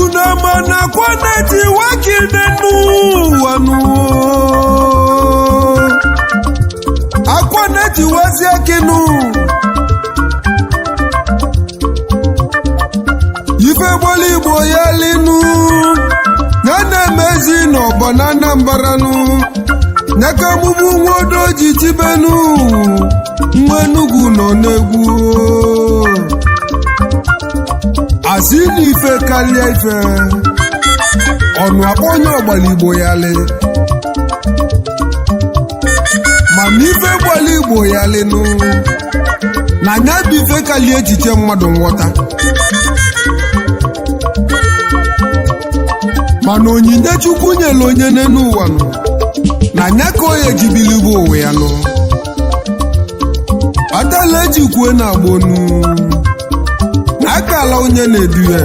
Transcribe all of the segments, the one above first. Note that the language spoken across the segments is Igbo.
Unamana kwaneti wakine nuwanu akwaneti waziakinu ife gboli igbo ya linu ya na-emezi n'ọbọ na Anambaranu nyaka mụbụ nwodo ji tibenu nwa Enugu nọ n'egwu asị na ife karịa ife ọnụ akpọ onye ọgbara igbo ya lị mana ife gbara igbo ya lịnụ na anya bụ ife kalie echiche mmadụ nghọta mana onyinye Chukwu nyere onye n'elu ụwa nụ na anya ka o ejibili bụ ụwa ya nụ adala ejikwue na agbonu na akala onye na-edu ya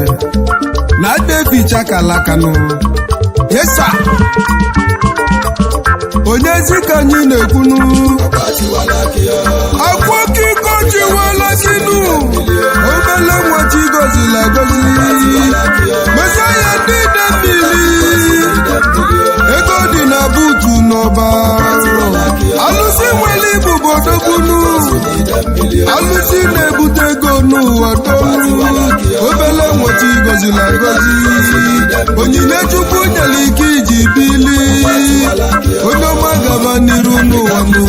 na adebicha kalakanụ yesa onye ezi ka anyị na-ekwunu akwakiko jiwela kinu obele nwa chi gozila gozi mesaya ndị debili ego dị na buutu n'ọba alụsị nwere ibubo dogbunu alụsị na-ebute ego n'ụwa donu obele nwa chi gozila gozi onyinye Chukwu nyere ike iji bili onye ọma gaba n'iru n'ụwa nụ.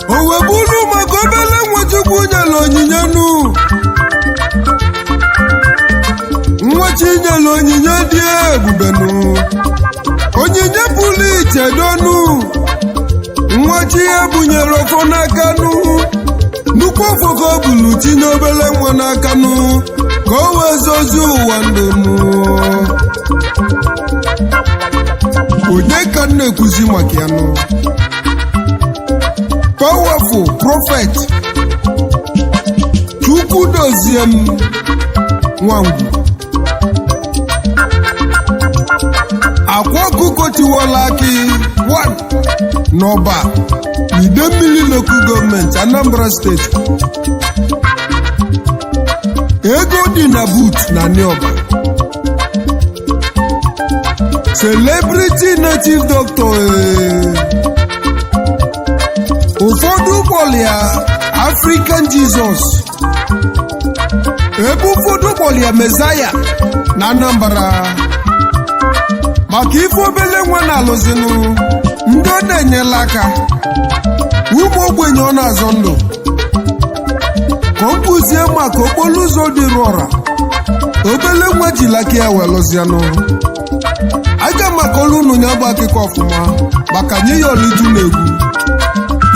O wee bụrụ maka obele nwa Chukwu nyere onyinye nụ nwa chi nyere onyinye dị ebube nụ onyinye pụrụ iche donu nwa chi ebunyere ọfọ n'aka nụ nnukwu ọfọ ka o bulu tinye obele nwa n'aka nụ ka o wee zozie ụwa ndụ nụ. Onye ka m na-ekwuzi maka ya nụ? Powerful prophet Chukwu dozie m Nwangwu akwa ọkụkọ tiwala akị 1 n'ọba Idemmili Local Government, Anambra State. Ego dị na boot na Nioba. Celebrity native doctor ụfọdụ kpọrọ ya African Jesus, ebe ụfọdụ kpọrọ ya Mezaya na Anambra maka ife obele nwa na-alụzinụ ndị ọ na-enyela aka ụmụ ogbenye ọ na-azọ ndụ ka ọ kụzie maka okporo ụzọ dịrị ọra obele nwa jilaka ya wee lụzianụ aga maka olu unu ya bụ akụkọ ọfụma maka nye ya oliju na egwu.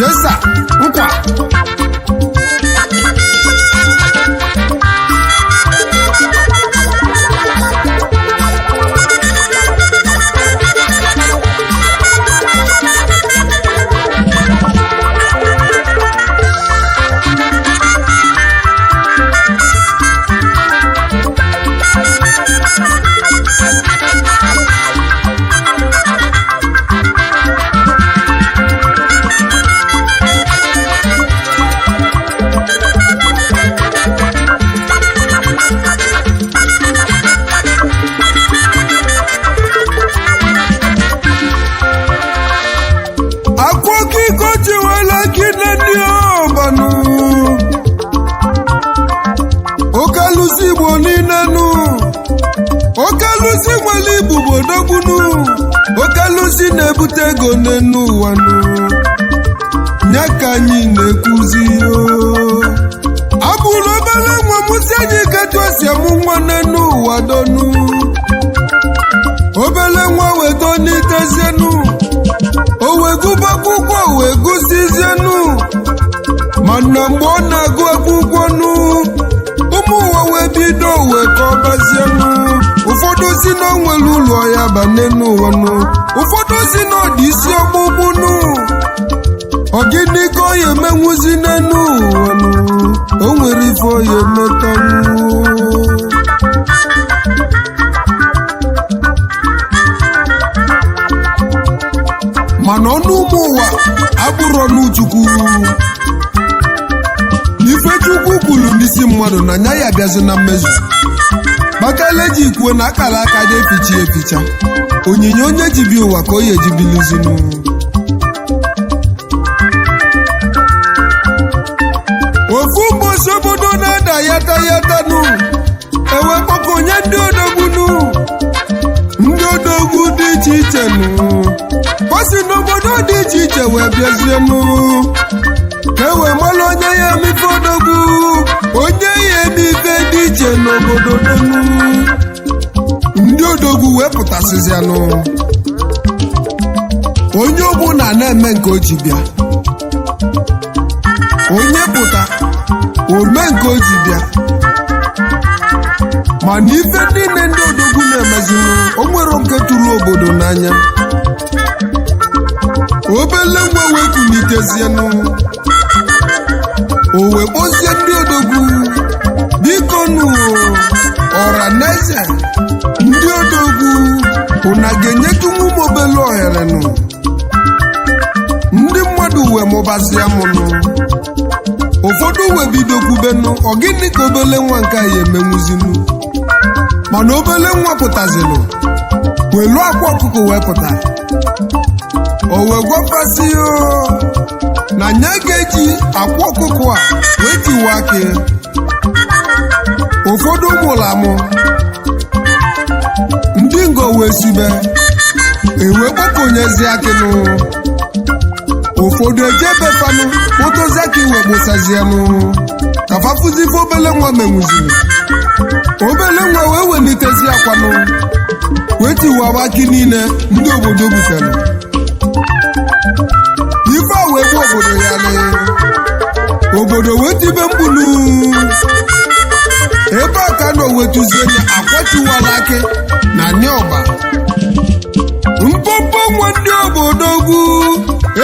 Yesa nkwa. bụ odogbunu. Oke alụsị na-ebute ego n'enu ụwa nụ, nye ka anyị na-ekwuzi. Abụrụ obere nwa mụsị anyị ketu esi amụ nwa n'enu ụwa donu. Obere nwa wee n'itezienu, o wee gụba akwụkwọ, wee gụsizienu. Mana mgbe ọ na-agụ akwụkwọ nụ, ụmụ ụwa wee bido wee kọbazienu. Ụfọdụ si na o nwere ụlọ ya banye n'ụwa nụ, ụfọdụ si na ọ dị isi ọkpụkpụ nụ. Ọ gịnị ka ọ ya emenwuzi n'enu ụwa nụ? O nwere ife ọ ya emetanwu? Mana ọnụ ụmụ ụwa abụrọ n'Chukwu. Ife Chukwu kwuru n'isi mmadụ na nya ya abịazi na mmezu, kpatala eji kwuo na akara aka dị eficha eficha. Onyinye onye ji bi ụwa ka o ya ejibilizinu. Ofu mbosi, obodo na-ada yata yatanu, ewe kpọkọ onye ndị odogbunu, ndị odogwu dị iche iche nụ o si n'obodo dị iche iche wee bịazienụ, ka e wee malụ onye ya emife odogwu, onye ya eme ife dị iche n'obodo donu. Ndị odogwu wee pụtasịzianụ, onye ọbụla na-eme nke o ji bịa. Onye pụta ome nke o ji bịa. Mana ife niile ndị odogwu na-emezinụ, o nwere nke tụrụ obodo n'anya. Obele nwa wee kulitezienụ, o wee kpọzie ndị odogwu: "Biko nụ, ọra na eze ndị odogwu, ụna ga-enyetụ m obele ohere nụ?" Ndị mmadụ wee mụbasịa mụnụ. Ụfọdụ wee bido kwubenụ, ọ gịnị ka obele nwa nke a ya emenwuzinu? Mana obele nwa pụtazinụ, welu akwa ọkụkọ wee pụta. O wee gwapasị na nya ga-eji akwa ọkụkọ a wee tiwa akị. Ụfọdụ mụrụ amụ, ndị ngo wee sibe, ewee kpọkọnyezi akịnụ. Ụfọdụ ejebefanụ kpụtụzi aka iwe gbụsazianụ ka fafuzife. Obele nwa menwuziri, obele nwa wee welitezi akwanụ, wee tiwaba akị niile ndị obodo butere. Ife a wee gbuo obodo ya lee, obodo wee tibe mkpulu. Ebe a ka nọ wetuzie na akwatiwala akị na nịọba mpompo nwa ndị obodo gwu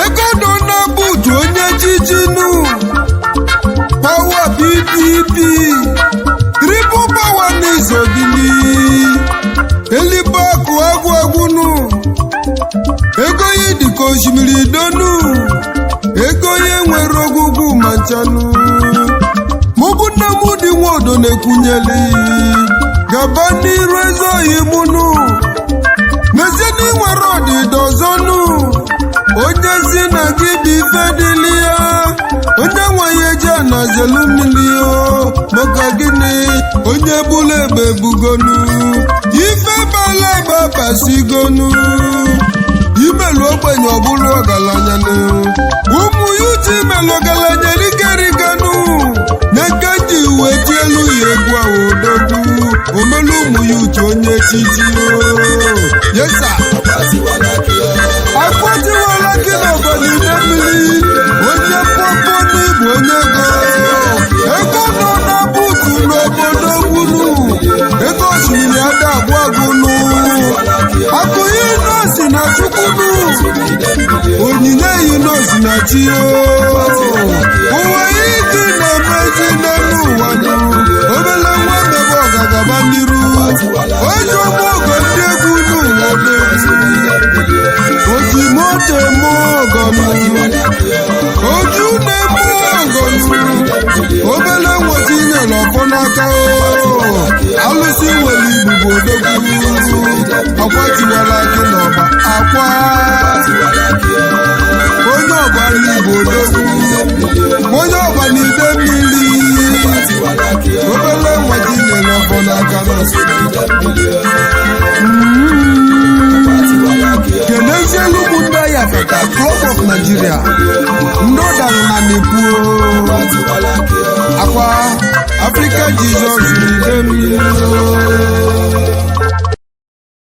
ego nọ na buutu onye chichinu power PPP, triple power n'izobili elibe akụ agwụ agwụnụ. Ego ya dịka osimiri donu, ego ya nwere ogwugwu ma nchanụ. Mụbụ nne m dị nwodo na-ekwunyeli gaba n'iru eze oyi mụnụ. N'ezie na ị nwere ọdịda ọzọnụ, onye si na gị bụ ife dịlị ya, onye nwe ya eji anazelu mmiri o. Maka gịnị? Onye bụla egbe bugonu ife bala egbe basigonu imelu ogbenye, ọbụrụ ọgaranya nụ. Ụmụ ya uche imelu ọgaranya rigeriganu n'eke ji uwe ji elu ya egwu ahụ. Odogwu omelu ụmụ ya uche, onye chichi o yesa akwatiwala gị n'obodo ide mmiri, onye mkpọmkpọ n'ịbụ onye ego. Ego nọ na buutu n'obodo gwuru ego, osimiri ada agwụ agwụnụ. Akụ yi nọọsị na chukwunu, onyinye yi nọọsị na chi ụwa yi dị na-emezi n'elu ụwa nụ. Obele nwa mmebe ọgagaba n'iru, onye ụgbọ ogo ndị egwu n'ụwa oji moto eme ọgọnụ, oju na-eme ọgọnụ. Obele nweta inyere ọfọ n'aka o, alụsị nwere igbugbo. Odogwu akwa tiwara akị n'ọba akwa, onye ọba n'igbo, odogwu onye ọba n'ide mmiri. Obele nweta inyere ọfọ n'aka. Nigeria, ndị ụdara na na-epuo akwa Africa Jesus idem.